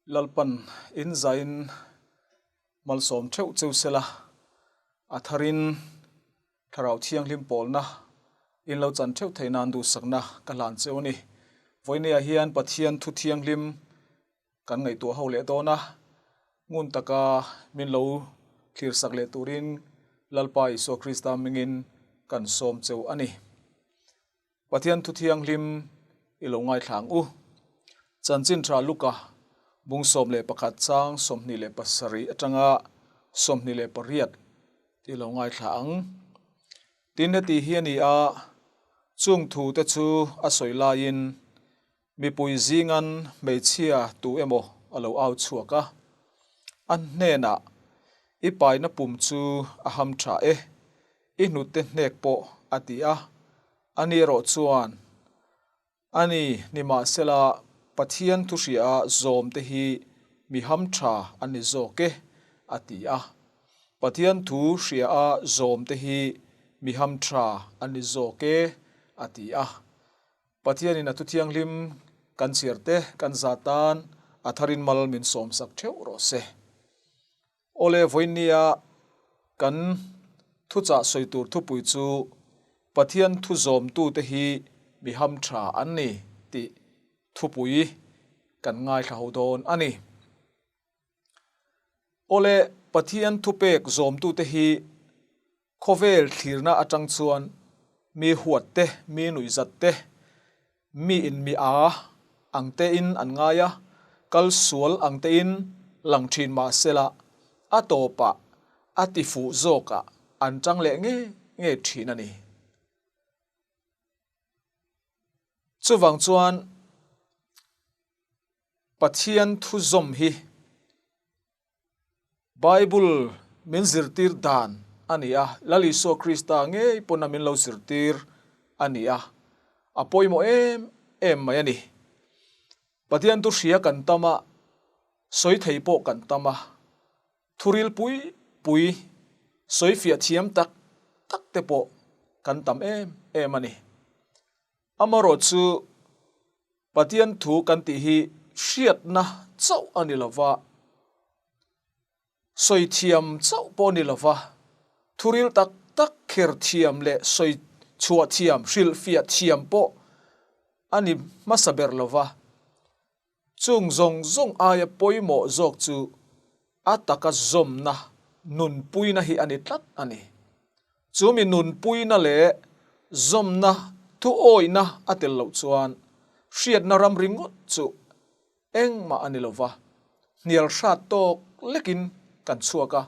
Lalpan in zain malsawm theuh cheu sela, a tharin Thlarau Thianghlim pawlna in lo chan theuh theih nan duhsakna ka hlan cheu a ni. Vawinia hian Pathian thu thianghlim kan ngaihtuah ho leh dawn a, ngun taka min lo thlirsak leh turin Lalpa Isua Krista hmingin kan sawm cheu a ni. Pathian thu thianghlim i lo ngaithla ang u. Chanchin tha Luka bung 11 chang 27 atanga 28 i lo ngaithla ang. Tin heti hi a ni a, chung thu te chu a sawi laiin Mipui zingan hmeichhia tu emaw a lo au chhuak a, a hnenah, I paina pum chu a ham tha e, i hnute hnek pawh a ti a. Ani erawh chuan, Ani, nimahsela Pathian thuhria zawm te hi mi ham tha an ni zawk e, a ti a. Pathian thu hria a zawm te hi mi ham tha an ni zawk e, a ti a. Pathianin a thuthianghlim kan chhiar te kan za tan a tharin mal min sawmsak theuh rawh se. Awle vawinia kan thuchah sawi tur thupui chu Pathian thu zawmtute hi mi ham tha an ni tih thupui kan ngaithla ho dawn a ni. Awle Pathian thupek zawmtute hi Khawvel thlirna atang chuan mi huat te, mi nuihzat te, mi in mi a ang tein an ngai a, kal sual ang tein lang thin mah sela a tawpah a ti fuh zawkah an tang leh nge nge thin a ni. Chuvang chuan Pathian thu zawm hi Bible min zirtir dan a ni a, Lal Isua Krista ngei pawna min lo zirtir a ni a, a pawimawh em em mai a ni. Pathian thu hria kan tam a, sawi thei pawh kan tam a, thuril pui pui sawi fiah thiam tak tak te pawh kan tam em em a ni. Amaherawhchu Pathian thu kan tih hi hriatna chauh a ni lova, sawi thiam chauh pawh a ni lova, thuril tak tak kher thiam leh sawi chhuah thiam, hrilhfiah thiam pawh a ni hmasa ber lova. Chung zawng zawng aia pawimawh zawk chu a taka zawmna nunpuina hi a ni tlat a ni. Chu mi nunpuina leh zawmna thuawihna a tel loh chuan hriatna ram ringawt chu engmah a ni lo va, hnial hrat tawk lekin kan chhuak a,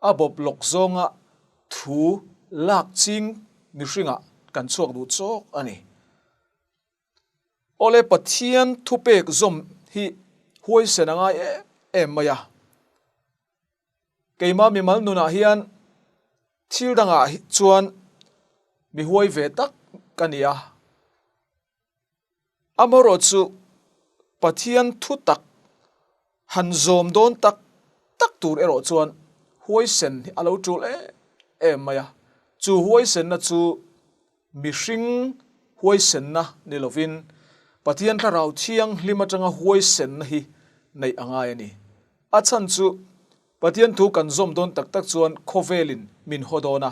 a bawp lawk zawnga thu lak ching mihringah kan chhuak duh chawk a ni. Awle Pathian thupek zawm hi huaisen a ngai em em mai a. Keimah mimal nunah hian thil dangah chuan mi huai ve tak ka ni a. Amaherawh chu Pathian thu tak han zawm dawn tak tak tur erawh chuan huaisen hi a lo tul em em mai a. Chu huaisenna chu Mihring huaisenna ni lovin Pathian Thlarau Thianghlim atanga huaisenna hi neih a ngai a ni. A chhan chu Pathian thu kan zawm dawn tak tak chuan khawvelin min haw dawn a.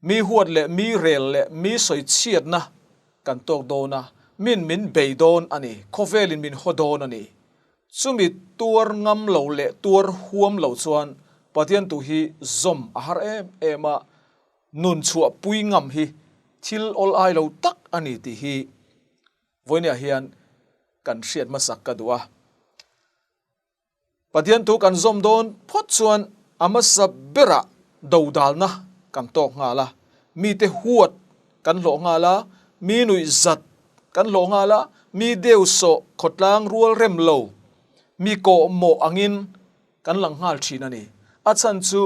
Mi huat leh mi rel leh mi sawichhiatna kan tawk dawn a, min min bei dawn a ni, khawvelin min haw dawn a ni. Chumi tuar ngam lo leh tuar huam lo chuan Pathian tu hi zawm a har em em a, nun chhuah pui ngam hi thil awl ai lo tak a ni tih hi vawinia hian kan hriat hmasak ka duh a. Pathian thu kan zawm dawn phawt chuan a hmasa berah dodalna kan tawk nghal a, mite huat kan hlawh nghal a, mi nuih zat kan hlawh nghal a, mi deuhsawh khawtlang rual rem lo, mi kawhmawh angin kan lang nghal thin a ni. A chhan chu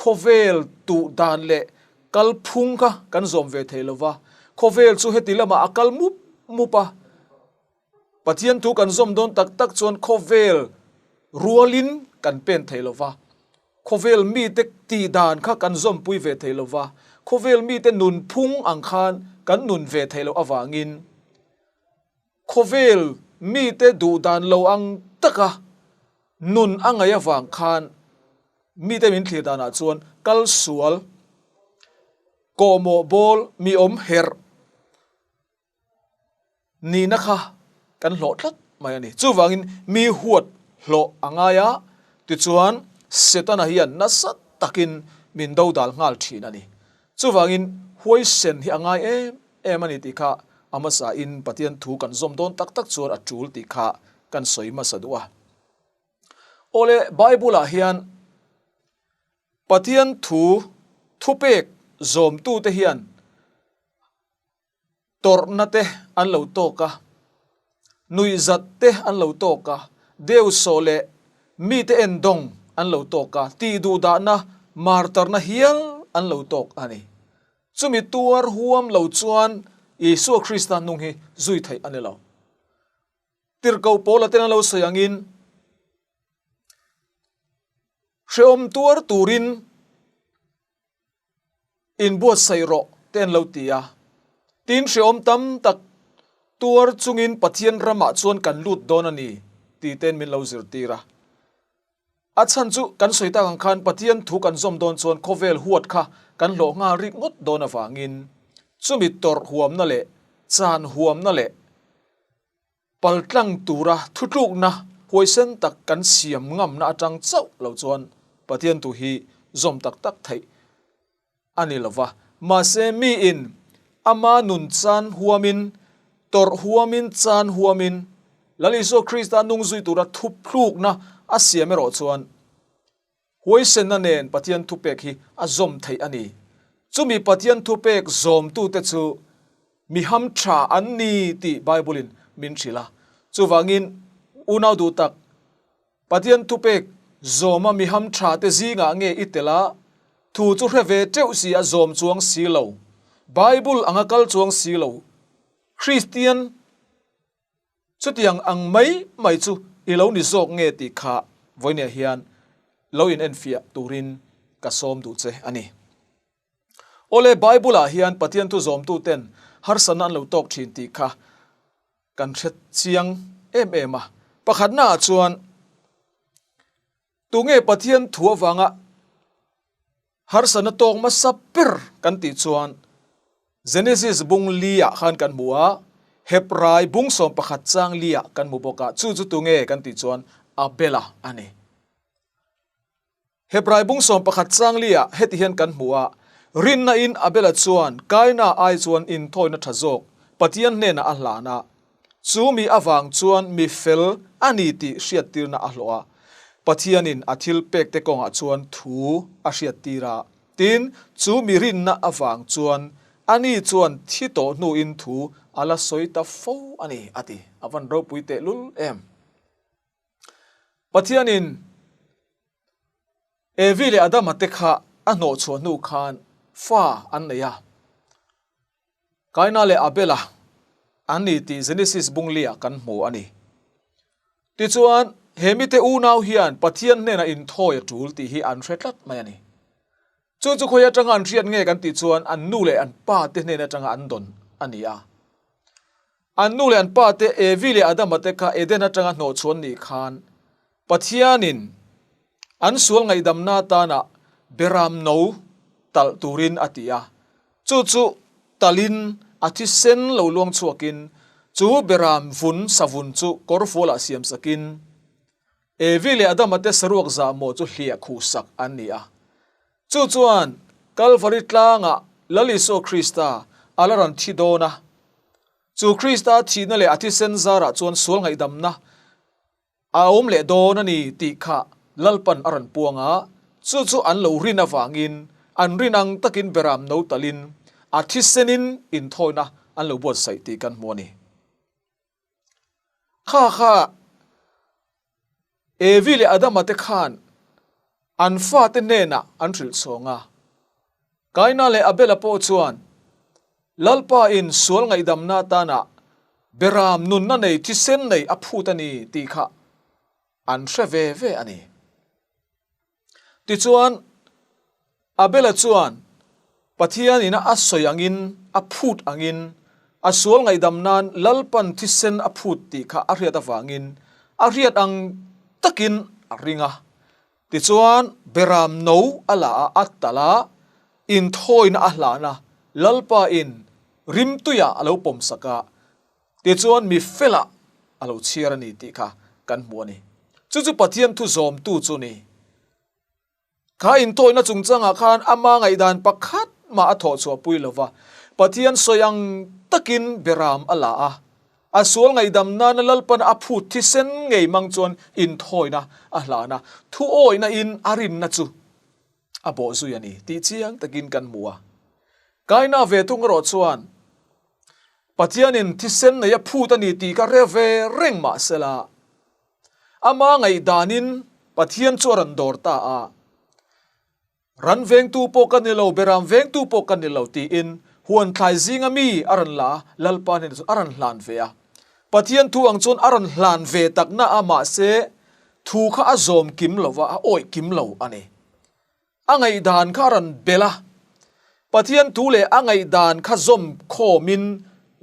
khawvel tuh dan leh kalphung kha kan zawm ve thei lo va, khawvel chu heti lamah a kal mup mup a, Pathian thu kan zawm dawn tak tak chuan khawvel rualin kan pen thei lo va, khawvel mite tih dan kha kan zawmpui ve thei lo va, khawvel mite nunphung ang khan kan nun ve thei loh avangin khawvel. mite duh dan lo ang taka nun a ngaih avang khan mite min thlir danah chuan kal sual, kawhmawh bawl, mi awm herh nihna kha kan hlawh tlat mai a ni. Chuvangin mi huat hlawh a ngai a, tichuan Setana hian nasa takin min dodal nghal thin a ni. Chuvangin huaisen hi a ngai em em a ni tih kha a hmasain Pathian thu kan zawm dawn tak tak chuan a tul tih kha kan sawi hmasa duh a. Awle, Bible-ah hian Pathian thu thupek zawmtute hian Tawrhna te an lo tawk a, nuihzat te an lo tawk a, deusawh leh mite endawng an lo tawk a, tihduhdahna, martarna hial an lo tawk a ni. Chumi tuar huam lo chuan Isua Krista hnung hi zui theih a ni lo. Tirhkoh Paula ten an lo sawi angin, Hrehawm tuar turin Inbuatsaih rawh te an lo ti a. Tin, hrehawm tam tak tuar chungin Pathian ramah chuan kan lut dawn a ni ti tein min lo zirtir a. A chhan chu kan sawi tak ang khan Pathian thu kan zawm dawn chuan khawvel huat kha kan hlawh nghal rik ngawt dawn avangin chumi tawrh huamna leh chan huamna leh Paltlang tura thutlukna huaisen tak kan siam ngamna atang chauh lo chuan Pathian tu hi zawm tak tak theih a ni lo va. Mahse miin ama nun chan huamin, tawrh huamin, chan huamin Lal Isua Krista nung zui tura thutlukna a siam erawh chuan Huaisenna nen Pathian thupek hi a zawm theih a ni. Chumi Pathian thupek zawmtute chu mi hamtha an ni tih Bible-in min hrilh a. Chuvangin, unau duh tak, Pathian thupek zawma mi hamtha te zingah nge i tel a, thu chu hre ve teuh si a zawm chuang si lo, Bible anga kal chuang si lo, Kristian, Chutiang ang mai mai chu i lo ni zawk nge tih kha vawinia hian lo in enfiah turin ka sawm duh che a ni. Awle, Bible-ah hian Pathian thu zawmtuten harsatna an lo tawk thin tih kha kan hre chiang em em a. Pakhatnaah chuan tunge Pathian thu avanga Harsatna tawk hmasa ber kan tih chuan Genesis bung li ah khan kan hmu a, Hebrai bung 11 chang li ah kan hmu bawk a, chu chu tunge kan tih chuan Abela a ni. Hebrai bung 11 chang li ah heti hian kan hmu a, Rinna in Abela chuan Kaina ai chuan inthawina tha zawk Pathian hnenah a hlan a, Chu mi avang chuan mi fel a ni tih hriattirna a hlawh a, Pathianin a thil pekte kawngah chuan thu a hriattir a. Tin, chu mi rinna avang chuan ani chuan thi tawh hnuin thu a la sawi ta fo a ni, a ti. A van ropui tehlul em! Pathianin Evi leh Adama te kha a hnawhchhuah hnu khan fa an nei a. Kaina leh Abela an ni tih Genesis bung liah kan hmu a ni. Tichuan, he mite unau hian Pathian hnenah inthawi a tul tih hi an hre tlat mai a ni. Chu chu khawi atanga an hriat nge kan tih chuan an nu leh an pa te hnen atanga an dawn a ni a. An nu leh an pa te Evi leh Adama te kha Eden atanga hnawhchhuan nih khan Pathianin an sual ngaihdamna atana beram no talh turin a ti a, chu chu talin a thisen lo luang chhuakin chu beram vun savun chu kawrfualah siam sakin Evi leh Adama te saruak zahmawh chu hliah khuh sak an ni a. Chu chuan Kalvari tlangah Lal Isua Krista a la rawn thi dawn a, chu Krista thihna leh a thisen zarah chuan sual ngaihdamna A awm leh dawn a ni tih kha Lalpan a rawn puang a, chu chu an lo rin avangin an rin ang takin beram no talin a thisenin inthawina an lo buatsaih tih kan hmu a ni. Kha kha Evi leh Adama te khan an fate hnenah an hrilh chhawng a, Kaina leh Abela pawh chuan Lalpa in sual ngaihdamna atana beram nunna nei thisen nei a phut a ni tih kha an hre ve ve a ni. Tichuan, Abela chuan Pathian ina a sawi angin, a phut angin. A sual ngaihdam nan Lalpan thisen a phut tih kha a hriat avangin a hriat ang takin a ring a. Tichuan, Beram no a la a, a talh a, inthawina a hlan a, Lalpa in rimtuiah a lo pawmsak a, tichuan mi felah a lo chhiar a ni tih kha kan hmu a ni. Chu chu Pathian thu zawmtu chu ni. Kha intawihna chungchangah khan ama ngaihdan pakhat mah a thawh chhuah pui lo va, Pathian sawi ang takin beram a la a, a sual ngaihdam nana Lalpan a phut thisen ngei mang chuan inthawina a hlan a, thuawihna in a rinna chu a bawh zui a ni tih chiang takin kan hmu a. Kaina ve thung erawh chuan Pathianin thisen nei a phut a ni tih kha hre ve reng mah sela, Ama ngaihdanin Pathian chu a rawn dawr ta a, Ran vengtu pawh ka ni lo, beram vengtu pawh ka ni lo tiin huan thlai zinga mi a rawn la a, Lalpa hnenah chuan a rawn hlan ve a. Pathian thu ang chuan a rawn hlan ve takna a, mahse thu kha a zawm kim lo va, a awih kim lo a ni. A ngaihdan kha a rawn belh a, Pathian thu leh a ngaihdan kha zawm khawmin,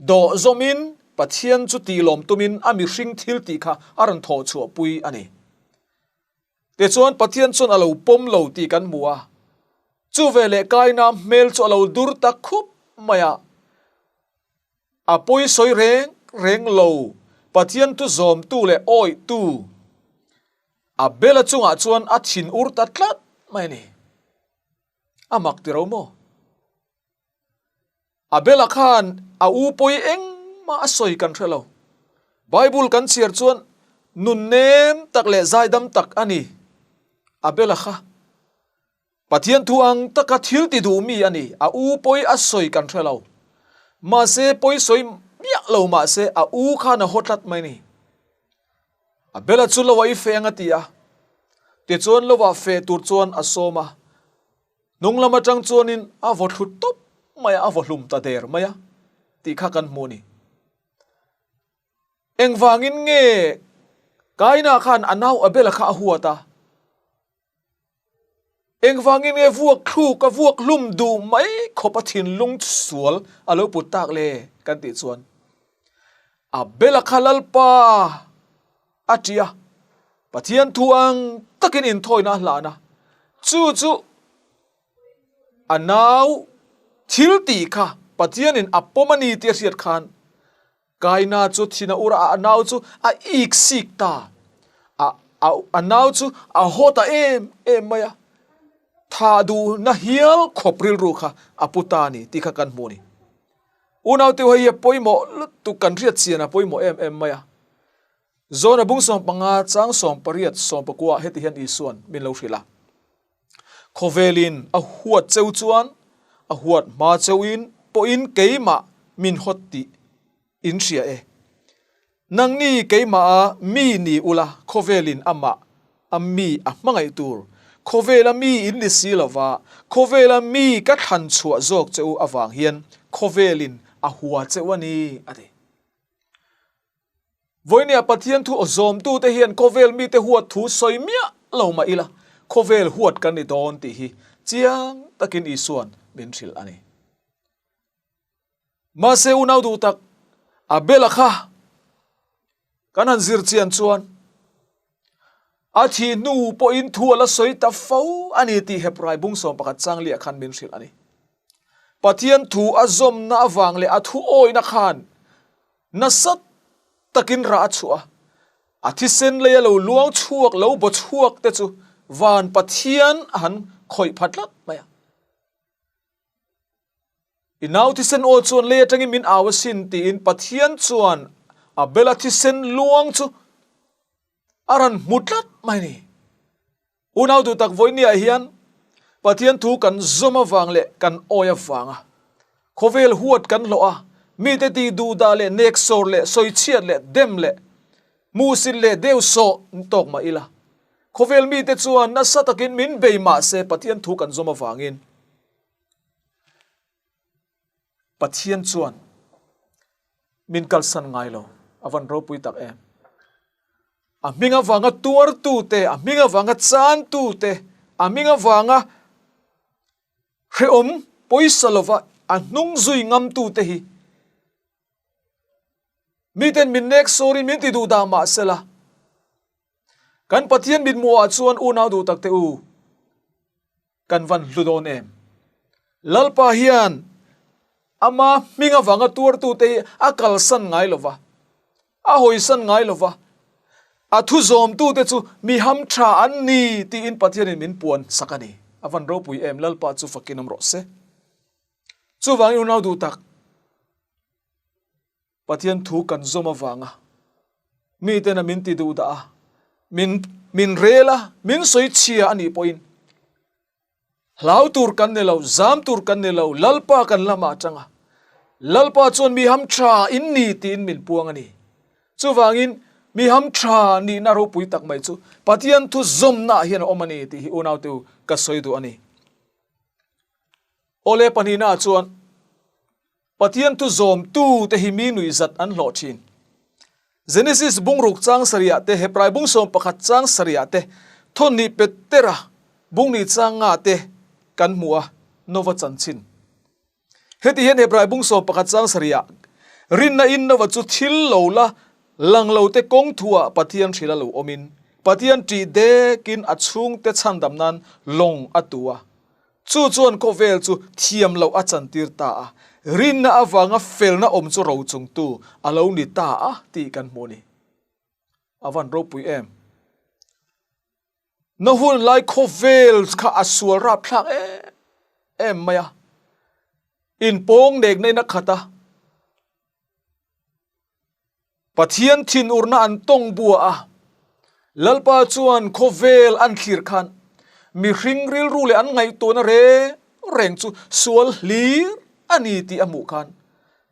dawh zawmin, Pathian chu tihlawm tumin a mihring thil tih kha a rawn thawh chhuahpui a ni. Tichuan Pathian chuan a lo pawm lo tih kan hmu a, chuveleh Kaina hmel chu a lo dur ta khup mai a. A pawi sawi reng reng lo, Pathian thu zawmtu leh awihtu Abela chungah chuan a thin ur ta tlat mai a ni. A mak ti ro maw? Abela khan a u pawi engmah a sawi kan hre lo. Bible kan chhiar chuan nun nem tak leh zaidam tak a ni Abela kha. Pathian thu ang taka thil ti duh mi a ni. A u pawi a sawi kan hre lo. Mahse, pawi sawi miah lo mahse a u khan a haw tlat mai ni. Abela chu lo a i feh ang a ti a. Tichuan lo ah feh tur chuan a sawm a. Hnung lam atang chuanin a vaw thlu tawp mai a, a vaw hlum ta der mai a tih kha kan hmu a ni. Engvangin nge Kaina khan a nau Abela kha a huat a? Engvangin nge vuak thluk a vuak hlum duh mai khawp a thinlung sual a lo put tak le kan tih chuan Abela kha Lalpa a ṭih a, Pathian thu ang takin inthawina a hlan a, chu chu a nau thil tih kha Pathianin a pawm a ni tih a hriat khan Kaina chu thin a ur a, a nau chu a ik sik ta. A, a, a nau chu a haw ta em em mai a. Tha duhna hial khawp rilru kha a pu ta a ni tih kha kan hmu a ni. Unaute hei hi a pawimawh lutuk kan hriat chian a pawimawh em em mai a. Zona bung 15 chang 18 19 heti hian Isuan min lo hrilh a. Khawvelin a huat cheu chuan a huat hma cheuin pawhin keimah min hawt tih in hria e. Nangni keimaha mi ni ula khawvelin amah a mi a hmangaih tur. Khawvela mi in ni si lova, khawvela mi ka thlan chhuah zawk che u avang hian khawvelin a hua cheu a ni, a ti. Vawinia Pathian thu zawmtute hian khawvel mite huat thu sawi miah lo mah ila, khawvel huat kan ni dawn tih hi chiang takin Isua'n min hrilh a ni. Mahse unau duh tak, Abel-a kha kan han zir chian chuan a thih hnu pawhin thu a la sawi ta fo a ni tih Hebrai bung 11 chang liah khan min hrilh a ni. Pathian thu a zawmna avang leh a thu awihna khan Nasa takin rah a chhuah a, a thisen lei a lo luang chhuak lo baw chhuak te chu van Pathian a han khawih pha tlat mai a. I nau thisen aw chuan lei atangin min au asin tiin Pathian chuan Abela thisen luang chu a rawn hmu tlat mai a ni. Unau duh tak vawinia hian Pathian thu kan zawm avang leh kan awi avanga khawvel huat kan hlawh a, mite tih duhdah leh neksawr leh sawichhiat leh dem leh hmuhsit leh deu sawh tawk mah ila, khawvel mite chuan nasa takin min bei mah se Pathian thu kan zawm avangin Pathian chuan min kalsan ngai lo, a van ropui tak em. A hming avanga tuartute, a hming avanga chantute, a hming avanga hrehawm pawisa lova a hnung zui ngamtute hi. Miten min nek sawrin min ti duh dah mah sela, kan Pathian mithmuhah chuan unau duh tak te u, kan van hlu dawn em? Lalpa hian ama hming avanga tuartute hi a kalsan ngai lo va, a hawisan ngai lo va, a thu zawmtute chu mi hamtha an ni tiin Pathianin min puan sak a ni. A van ropui em? Lalpa chu fakin awm rawh se. Chuvangin unau duh tak, Pathian thu kan zawm avanga miten a min ti duh dah a, min min rel a, min sawi chhia a nih pawhin hlau tur kan ni lo, zam tur kan ni lo, Lalpa kan lamah atang a, Lalpa chuan mi ham tha in ni tiin min puang a ni. Chuvangin mi ham tha nihna ropui tak mai chu Pathian thu zawmnaah hian a awm a ni tih hi unaute u ka sawi duh a ni. Awle pahnihnaah chuan Pathian thu zawmtu te hi mi nuihzat an hlawh thin. Genesis bungruk chang sarihah te, Hebrai bung 11 chang sarihah te, Thawnhnih Petera bungnih chang nga te kan hmu a, Nova chanchin. Heti hian Hebrai bung 11 chang sarihah, Rinna in Nova chu thil lo la lang lo te kawng thuah Pathian hrila lo awmin, Pathian ṭih dekin a chhungte chhandam nan lawng a tu a. Chu chuan khawvel chu thiam loh a chantir ta a, rinna avanga felna awm chu rochungtu a lo ni ta a tih kan hmu a ni. A van ropui em? Na hun lai khawvel kha a sual rapthlak em em mai a, inpawng nekna in a khat a, Pathian thinurna an tawng bua a, Lalpa chuan khawvel an thlir khan mihring rilru leh an ngaihtuahna reng reng chu sual hlir a ni tih a hmuh khan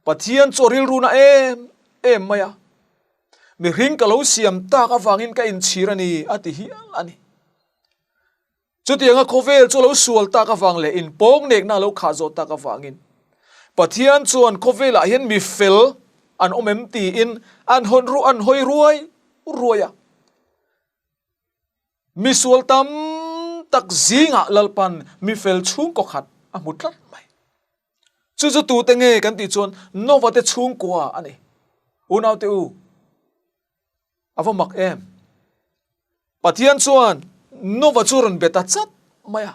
Pathian chu a rilruna em em mai a, mihring ka lo siam tak avangin ka inchhir a ni a ti hial a ni. Chutianga khawvel chu a lo sual tak avang leh inpawngnekna a lo khah zawh tak avangin Pathian chuan khawvelah hian mi fel an awm em tiin an hawn ru an hawi ruai ruai a. Mi sual tam tak zingah Lalpan mi fel chhungkaw khat a hmu tlat mai. Chu chu tute nge kan tih chuan Nova te chhungkua a ni. Unaute u, A va mak em? Pathian chuan Nova chu rawn be ta chat mai a.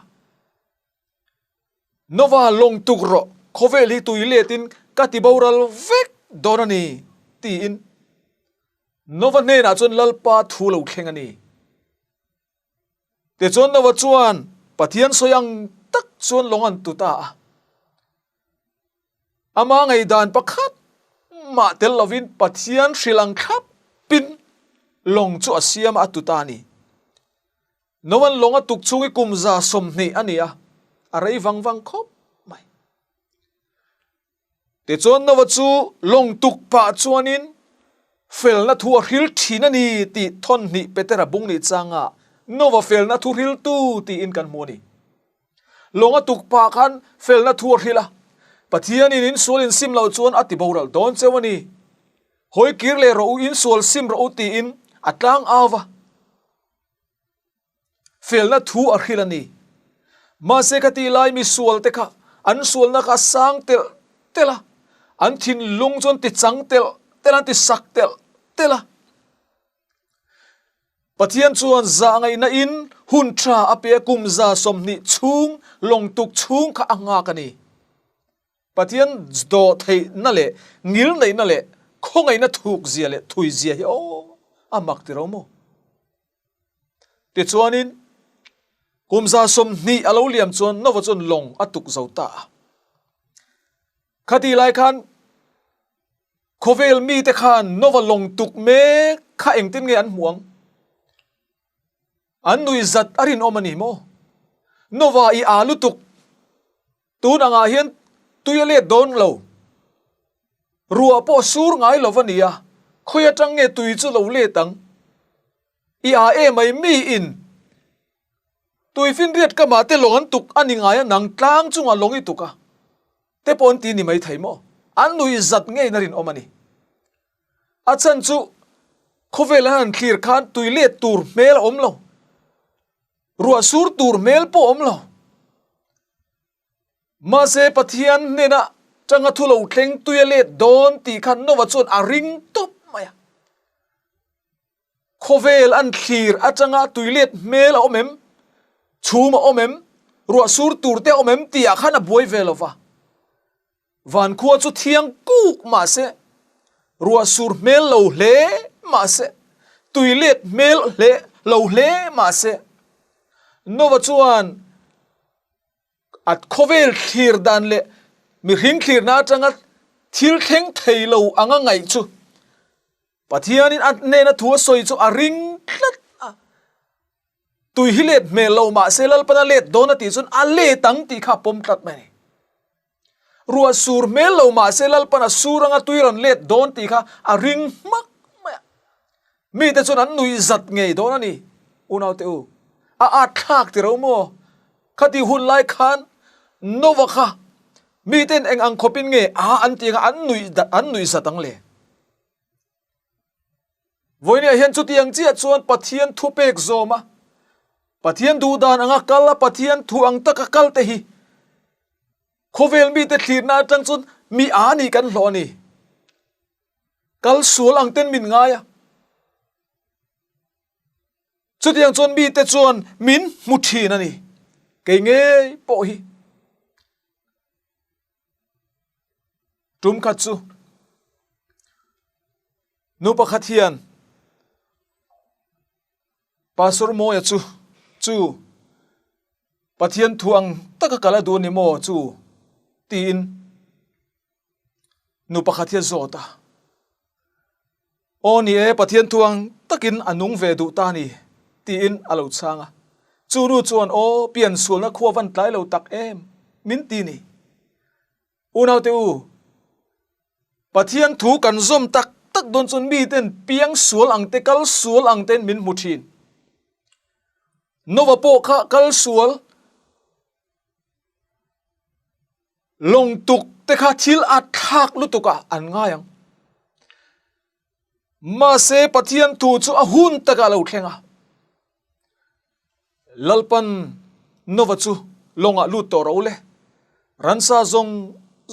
Nova lawng tuk rawh, khawvel hi tui letin ka ti boral vek dawn a ni, tiin Nova hnenah chuan Lalpa thu lo thleng a ni. Tichuan Nova chuan Pathian sawi ang tak chuan lawng an tu ta a. Ama ngaihdan pakhat mah tel lovin Pathian hrilh ang thlapin lawng chu a siam a, a tu ta a ni. Noan lawng a tuk chhung hi kum 120 a ni a, a rei vang vang khawp mai. Tichuan Noa chu lawng tuk pah chuanin felna thu a hril thin a ni tih thawnhnih Petera bung nih changah Noa felna thu hriltu tiin kan hmu a ni. Lawng a tuk pah khan felna thu a hrilh a, Pathianin insual insim loh chuan a ti boral dawn cheu a ni. Hawi kir leh rawh u, insual sim rawh u tiin a tlang au va. Felna thu a hrilh a ni. Mahse ka tih lai mi sual te kha an sualna kha a sang telh telh a, an thinlung chu an ti chang telh telh a, an ti sak telh telh a. Pathian chuan zahngaihna in hun tha a pe a, kum 120 chhung lawng tuk chhung kha a nghak a ni. Pathian dawh theihna leh ngil neihna leh khawngaihna thuk zia leh thui zia hi aw a mak ti ro maw? Tichuanin kum 120 a lo liam chuan Nova chuan lawng a tuk zo ta a. Khatih lai khan Khawvel mite khan Nova lawng tuk mek kha engtin nge an hmuh ang? An nui zat a rinawm a ni maw? Nova i aa lutuk, tun angah hian tui a let dawn lo. Ruah pawh sur ngai lo va nia, khawi atang nge tui chu lo let ang? I aa emai mi in tui finriat kamah te lawng an tuk a ni ngai a, nang tlang chungah lawng i tuk a. Te pawh an ti ni mai thei maw? An nui zat ngei na rinawm a ni. A chhan chu khawvel an han thlir khan tui let tur hmel a awm lo. Ruah sur tur hmel pawh a awm lo. Mahse Pathian hnena tanga thu lo thleng tui a let dawn tih khan Nova chuan a ring tawp Khawvel an thlir atanga tuilet hmel a awm em? Chhum a awm em? Ruah sur tur te a awm em? tih ah khan a buai ve lo va. Van khua chu thiang kuk mahse, ruah sur hmel lo hle mahse, tuilet hmel hle lo hle mahse, Nova chuan a khawvel thlir dan leh mihring thlirna atanga thil thleng thei lo anga ngaih chu Pathianin a hnena thu a sawi chu a ring tlat a. Tui hi let hmel lo mahse Lalpan a let dawn a tih chuan a let ang tih kha a pawm tlat mai a ni. Ruah sur hmel lo mahse Lalpan a sur anga tui rawn let dawn tih kha a ring hmak mai a. Mite chuan an nuih zat ngei dawn a ni. Unaute u, a at thlak ti ro maw? Khati hun lai khan Nova kha miten eng ang khawpin nge a an tih kha an nuih an nuih zat ang le? Vawinia hian chutiang chiah chuan Pathian thu pek zawm a, Pathian duh dan anga kal a, Pathian thu ang taka kal te hi khawvel mite thlirna atang chuan mi a nih kan hlawh a ni. Kal sual ang ten min ngai a. Chutiang chuan mite chuan min hmu thin a ni. Kei ngei pawh hi. Tum khat chu nu pakhat hian Pastor Mawia chu chu Pathian thu ang taka kal a duh a ni maw chu tiin nu pakhat hi a zawt a. Aw ni e, Pathian thu ang takin a nung ve duh ta a ni tiin a lo chhang a. Chu nu chuan aw piansualna khua van tlai lo tak em min ti ni. Unaute u, Pathian thu kan zawm tak tak dawn chuan miten piang sual ang te, kal sual ang tein min hmu thin. Nova pawh kha kal sual lawng tuk te kha thil a thlak lutuk ah an ngai ang. Mahse Pathian thu chu a hun takah a lo thleng a. Lalpan Nova chu lawngah lut tawh rawh u le. Ransa zawng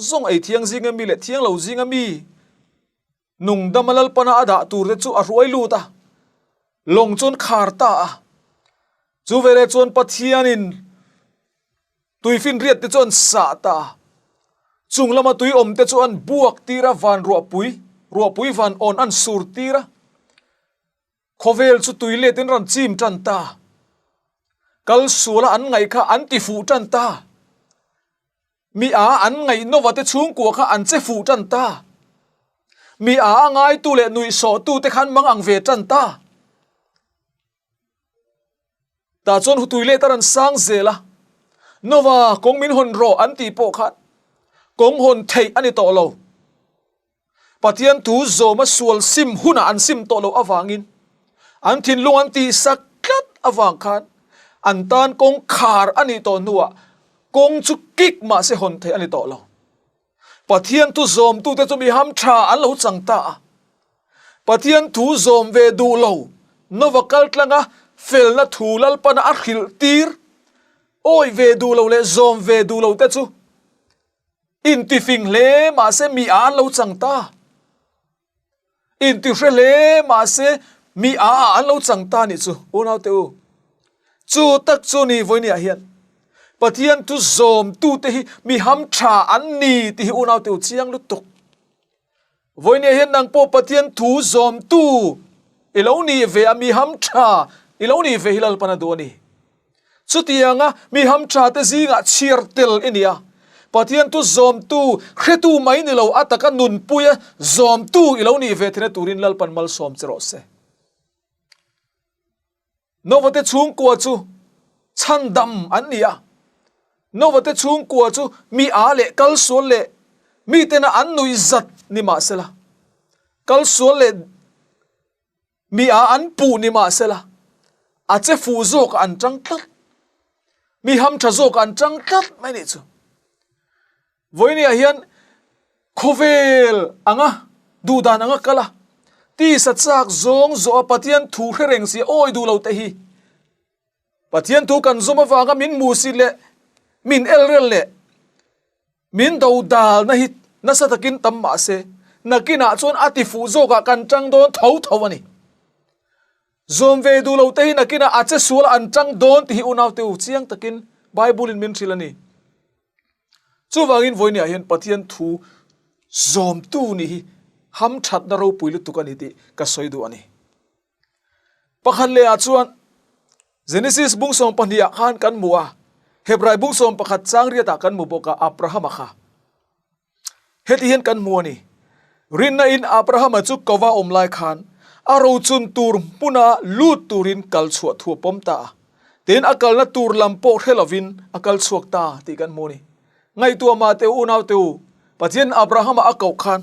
zawng ei thiang zinga mi leh thiang lo zinga mi nungdama Lalpana a dah turte chu a hruai lut a, lawng chuan khar ta a. Chu veleh chuan Pathianin tuifinriat te chu an sah ta a, chung lama tui awm te chu an buak tir a, van ruahpui, ruahpui van awn an sur tir a. Khawvel chu tui letin rawn chim tan ta. Kal suala an ngaih kha an ti fuh tan ta. Mi a an ngaih nova te chhungkua kha an che fuh tan ta. Mi a a ngaitu leh nuihsawhtu te khan mang ang ve tan ta. Tah chuan hu tui let a rawn sang zel a, Nova kawng min hawn rawh an tih pawh khan kawng hawn theih a ni tawh lo. Pathian thu zawma sual sim hunah an sim tawh loh avangin an thinlung an tihsak tlat avang khan an tan kawng khar a nih tawh hnuah kawng chu kik mahse hawn theih a ni tawh lo. Pathian thu zawmtute chu mi ham tha an lo chang ta a. Pathian thu zawm ve duh lo Nova kal tlanga felna thu Lalpana a hrilh tir awih ve duh lo leh zawm ve duh lo te chu Intifing hle mahse mi a an lo chang ta. Intihre hle mahse mi a ah an lo chang ta nih chu unaute u. Chu tak chu ni vawinia hian Pathian thu zawmtute hi mi ham tha an ni tih hi unaute u chiang lutuk. Vawinia hian nang pawh Pathian thu zawmtu i lo nih ve a mi ham tha i lo nih ve hi Lalpan a duh a ni. Chutianga mi hamthate zingah chhiar tel i ni a, Pathian thu zawmtu, hretu mai ni lo, a taka nunpuia zawmtu i lo nih ve theihna turin Lalpan malsawm che rawh se. Novate chhungkua chu chhandam an ni a, Novate chhungkua chu mi â leh kal sual leh mitena an nuihzat ni mahsela, kal sual leh Mi a an puh ni mahsela, a che fuh zawkah an tang tlat. Mi hamtha zawkah an tang tlat mai nih chu. Vawinia hian khawvel anga duhdan anga kal a, tisa chak zawng zawh a Pathian thu hre reng si awi duh lo te hi Pathian thu kan zawm avanga min hmu si leh min elrel leh Min do dalna hi nasa takin tam mah se, nakinah chuan a ti fuh zawkah kan tang dawn tho tho a ni. Zawm ve duh lo te hi nakinah a che sual an tang dawn tih hi unaute u chiang takin Bible in min hrilh a ni. Chuvangin vawinia hian Pathian thu zawmtu nih hi hamthatna ropui lutuk a ni tih ka sawi duh a ni. Pakhat leh ah chuan Genesis bung 12 ah khan kan hmu a, Hebrai bung 11 chang riat ah kan hmu bawk a, Abrahama kha. Heti hian kan hmu a ni, Rinna in Abrahama chu kova awm lai khan a rochun tur hmuna lut turin kal chhuah thu a pawm ta a, tin a kalna tur lam pawh hre lovin a kal chhuak ta tih kan hmu a ni. Ngaihtuah mah teh u unaute u, Pathian Abrahama a koh khan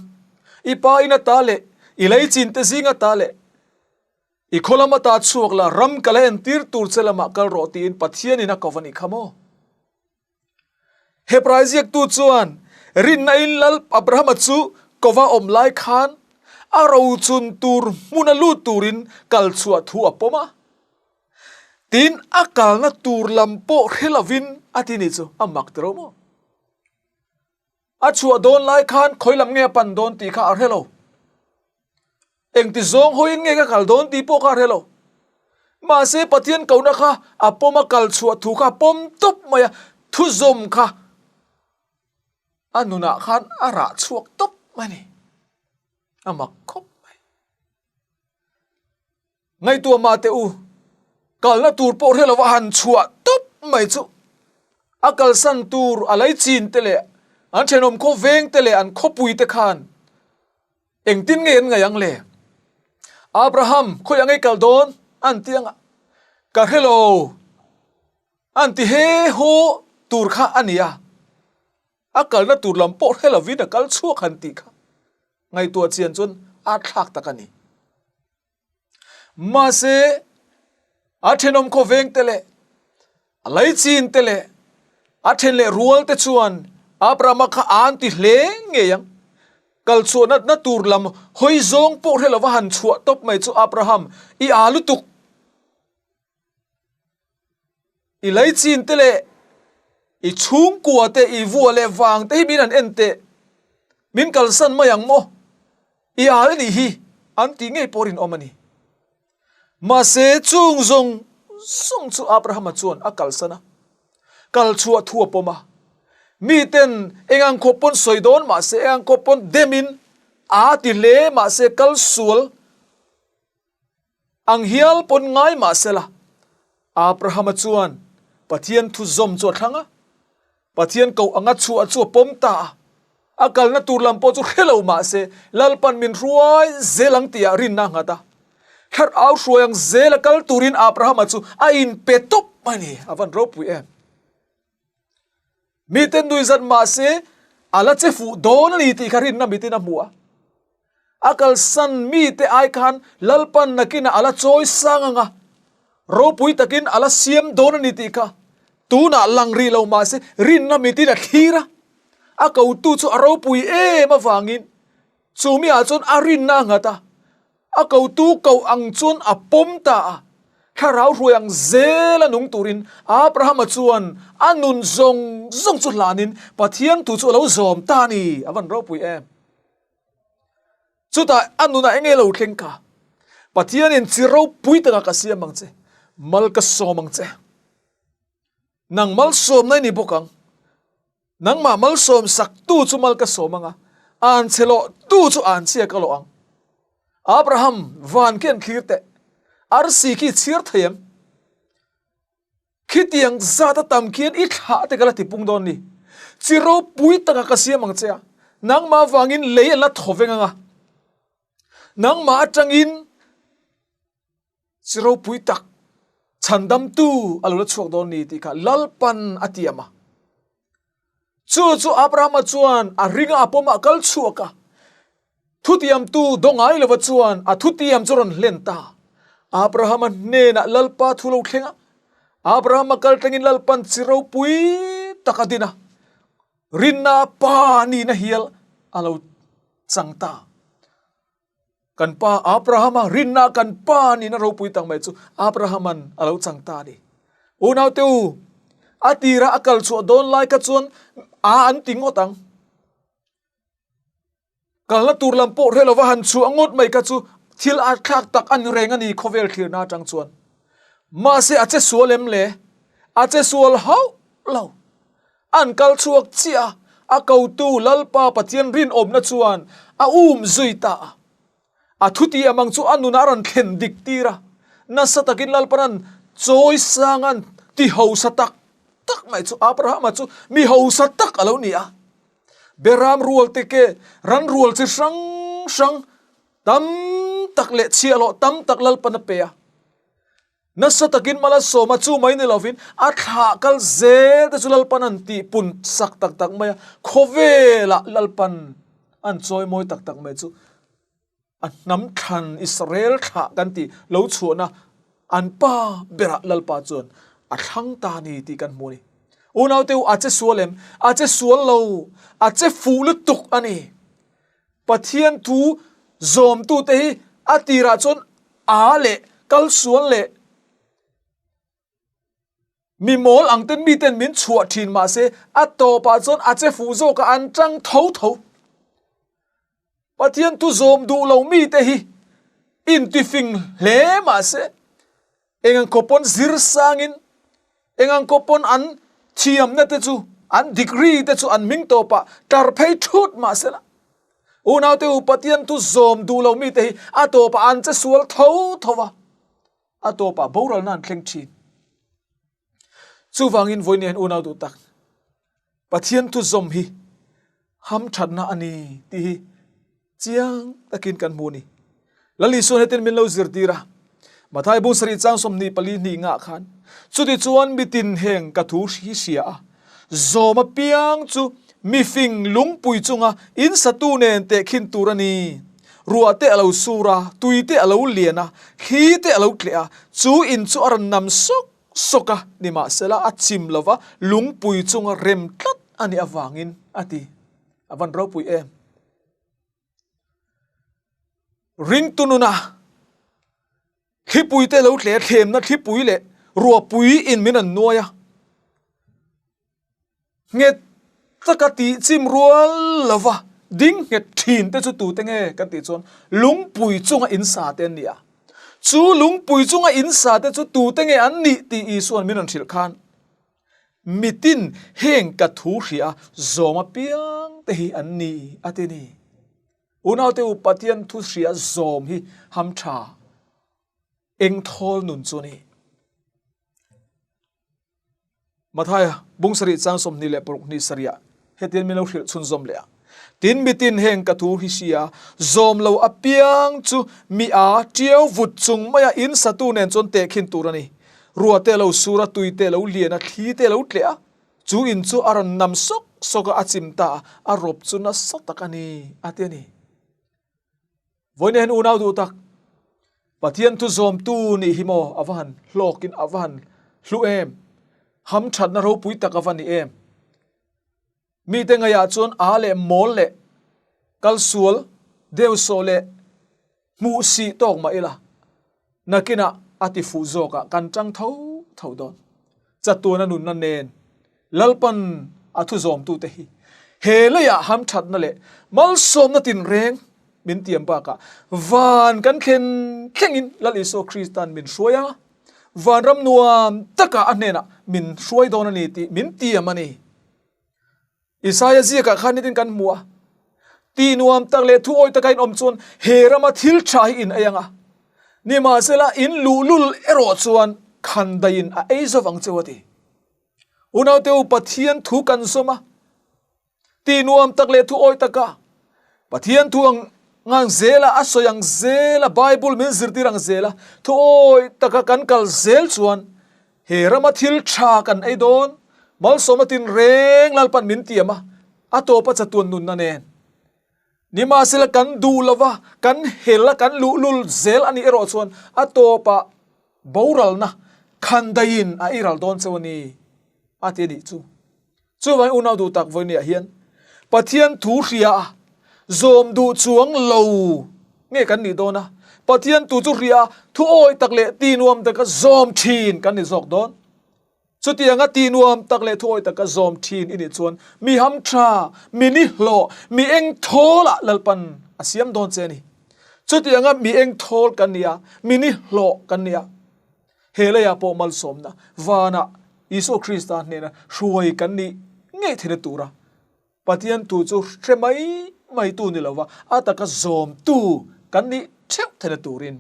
i pa in ata leh i leichin te zing ata leh I khaw lam ata chhuak la, ram ka la entir tur che lamah kal rawh tiin Pathianin a ko va nih kha maw? Hebrai ziaktu chuan rinna in Lal Abrahama chu kova awm lai khan a rochun tur hmuna lut turin kal chhuah thu a pawm a. Tin, a kalna tur lam pawh hre lovin a ti nih chu a mak tiro maw? A chhuah dawn lai khan khawi lam nge a pan dawn tih kha a hre lo. Engti zawng hawiin nge ka kal dawn tih pawh kha a hre lo. Mahse Pathian kohna kha a pawm a kal chhuah thu kha a pawm tawp mai a, thuzawm kha a nunah khan a rah chhuak tawp mai a ni. A mak khawp mai. Ngaihtuah mah teh u, kalna tur pawh hre lova han chhuah tawp mai chu a kalsan tur a laichin te leh an thenawm khaw veng te leh an khawpui te khan engtin nge an ngaih ang le? Abraham, khawiah ngei kal dawn? an ti anga, Ka hre lo, an ti he haw tur kha a ni a, a kalna tur lam pawh hre lovin a kal chhuak han tih kha ngaihtuah chian chuan a thlak tak a ni. Mahse, a thenawm khawveng te leh a laichin te leh a then leh rual te chuan Abrahama kha an ti hle ngei ang. Kal chhuah natna tur lam hawi zawng pawh hre lova han chhuah tawp mai chu Abraham i aa lutuk. I laichin te leh i chhungkua te, i vua leh vang te hi min han en teh, min kalsan mai ang maw? I al nih hi an tih ngei pawh rinawm a ni. Mahse chung zawng zawng chu Abrahama chuan a kalsan a, kal chhuah thu a pawm a. Miten eng ang khawp pawn sawi dawn mahse, eng ang khawp pawn demin aa ti hle mahse kal sual Ang hial pawn ngai mah sela, Abrahama chuan Pathian thu zawm chu a thlang a. Pathian koh anga chhuah chu a pawm ta a. A kalna tur lam pawh chu hre lo mah se, Lalpan min hruai zel ang tihah rinna a nghat a. Thlarau hruai ang zela kal turin Abrahama chu a inpe tawp a ni. A van ropui em! Mite nui zat mah se, a la che fuh dawn a ni tih kha rinna mitin a hmu a. A kalsan mite ai khan Lalpan nakinah a la chawi sang ang a, ropui takin a la siam dawn a ni tih kha tunah lang rih lo mah se, rinna mitin a thlir a. A kotu chu a ropui em avangin chu miah chuan a rinna a nghat a. A kotu koh ang chuan a pawm ta a, thlarau hruai ang zela nung turin Abrahama chuan a nun zawng zawng chu hlanin Pathian thu chu a lo zawm ta a ni. A van ropui em! Chutah a nunah eng nge lo thleng kha? Pathianin chi ropui takah ka siam ang che, mal ka sawm ang che. Nang malsawmna i ni bawk ang. Nangmah malsawm sak tu chu mal ka sawm ang a, an chhe lawh tu chu an chhia ka lawh ang. Abraham, van khi an thlir teh, arsi khi i chhiar thei em? Khitiang zat a tam khian i thlah te ka la tipung dawn ni. Chi ropui takah ka siam ang che a, nangmah avangin lei an la thaw veng ang a, nangmah atangin Chi ropui tak chhandamtu a lo la chhuak dawn ni tih kha Lalpan a tiam a. Chu chu Abrahama chuan a ring a, a pawm a, a kal chhuak a. Thutiamtu dawngai lova chuan a thutiam chu rawn hlen ta. Abrahama hnenah Lalpa thu lo thleng a. Abrahama kal tlengin Lalpan chi ropui tak a din a. Rinna pa nihna hial a lo chang ta. Kan pa Abrahama rinna kan pa nihna ropui tak mai chu Abrahaman a lo chang ta a ni. Unaute u, a tira a kal chhuah dawn lai kha chuan a an ti ngawt ang. Kalna tur lam pawh hre lova han chhuah ngawt mai kha chu Thil âtthlâk tak a ni reng a ni khawvel thlirna aṭang chuan. Mahse a che sual em le? A che sual hauh lo. An kal chhuak chiah a, a kotu Lalpa Pathian rinawmna chuan a um zui ta a. A thutiam ang chu a nunah a rawn thlen dik tir a, nasa takin Lalpan an chawi sang an ti hausa tak tak mai chu Abrahama chu mi hausa tak a lo ni a. Beram rual te ke ran rual chi hrang hrang tam tak leh chhiahhlawh tam tak Lalpan a pe a. Nasa takin mal a sawm a, chu mai ni lovin a thlah kal zel te chu Lalpan an tih pun sak tak tak mai a, khawvelah Lalpan an chawi mawi tak tak mai chu a hnam thlan Israel thlah kan tih lo chhuahna an pa berah Lalpa chuan a thlang ta a ni tih kan hmu a ni. Unaute u a che sual em? A che sual lo, a che fuh lutuk a ni. Pathian thu zawmtute hi a tirah chuan a leh kal sual leh mi mawl ang ten miten min chhuah thin mahse a tawpah chuan a che fuh zawkah an tang tho tho. Pathian thu zawm duh lo mite hi intifing hle mahse Eng ang khaw pawn zir sangin, eng ang khaw pawn an thiamna te chu, an degree te chu an hming tawpah tar phei thut mah sela. Unaute u Pathian thu zawm duh lo mite hi a tawpah an che sual tho tho va, a tawpah boralna an thleng thin. Chuvangin vawiin hian unau duh tak, Pathian thu zawm hi hamthatna a ni tih hi Chiang takin kan hmu a ni. Lal Isuan hetin min lo zirtir a, Mathai bung sarih chang 24 hnih ngah khan, Chutichuan mitin heng ka thu hi hria a, zawm apiang chu mifing lungpui chunga in satu nen tehkhin tur a ni. Ruah te a lo sur a, tui te a lo lian a, thli te a lo tleh a, chu in chu a rawn nam sawk sawk a, nimahsela a chim lova lungpui chunga rem tlat a nih avangin a ti. A van ropui em! Ringtu nuna thlipui te lo tle thlemna thlipui leh ruahpui in min an nuai a, nghet taka tih chim rual lova ding nghet thin te chu tute nge kan tih chuan lungpui chunga in sa te an ni a. Chu lungpui chunga in sa te chu tute nge an nih tih Isua'n min rawn hrilh khan Mitin heng ka thu hria zawm apiang te hi an ni a ti ni. Unaute u Pathian thu hria zawm hi ham tha eng thawl nun chu ni. Mathaia bung sarih chang 26 hnih sarih ah hetian min lo hrilh chhunzawm leh a. Tin mitin heng ka thu hi hria zawm lo apiang chu mi a tiau vut chung maia in satu nen chuan tehkhin tur a ni. Rua te lo sur a, tui te lo lian a, thli te lo tleh a, chu in chu a rawn nam sawk sawk a, a chim ta a, a rawp chu nasa tak a ni, a ti a ni. Vawiin hian unau duh tak, Pathian thu zawmtu nih hi maw a va han hlawkin a va han hlu em, hamthatna ropui tak a va ni em. Mite ngaihah chuan a leh mawl leh kalsual deuhsawh leh hmuh sih tawk mah ila, nakinah a ti fuh zawkah kan tang tho tho dawn. Chatuana nunna nen Lalpan a thu zawmtute hi he leiah hamthatna leh malsawmna tinreng min tiam bakah van kan thlen thlengin Lal Isua Krista'n min hruai a, vanram nuam takah a hnenah min hruai dawn a ni tih min tiam a ni. Isaia ziakah khan nitin kan hmu a, Ti nuam tak leh thu awi taka in awm chuan he rama thil tha hi in ei ang a, nimahsela in luhlul erawh chuan khandaiin a ei zo vang cheu a ti. Unaute u Pathian thu kan zawm a, ti nuam tak leh thu awi taka Pathian thu ang ngang zela a sawi ang zela Bible min zirtir ang zela thu awi taka kan kal zel chuan He rama thil tha kan ei dawn, malsawmna tinreng Lalpan min tiam a, a tawpa chatuan nunna nen. Nimahsela kan duh lova, kan hel a, kan luhlul zel a nih erawh chuan a tawpah boralna khandaiin a eiral dawn cheu a ni, a ti a nih chu. Chuvangin unau duh tak vawinia hian Pathian thu hria a, zawm duh chuang lo nge kan nih dawn a, Pathian thu chu hria a, thu awi tak leh ti nuam taka zawm thin kan ni zawk dawn. Chutianga ti nuam tak leh thu awi taka zawm thin i nih chuan mi ham tha, mi ni hlawh, mi eng thawlah Lalpan a siam dawn che a ni. Chutianga mi eng thawl kan ni a, mi ni hlawh kan ni a. He leiah pawh malsawmna vanah Isua Krista hnena hruai kan nih ngei theihna tura Pathian thu chu hre mai mai tu ni lova a taka zawmtu kan nih theuh theihna turin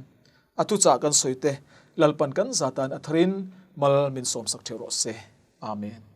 a thuchah kan sawi te Lalpan kan zatan a tharin mal min sawmsak theuh rawh se. Amen.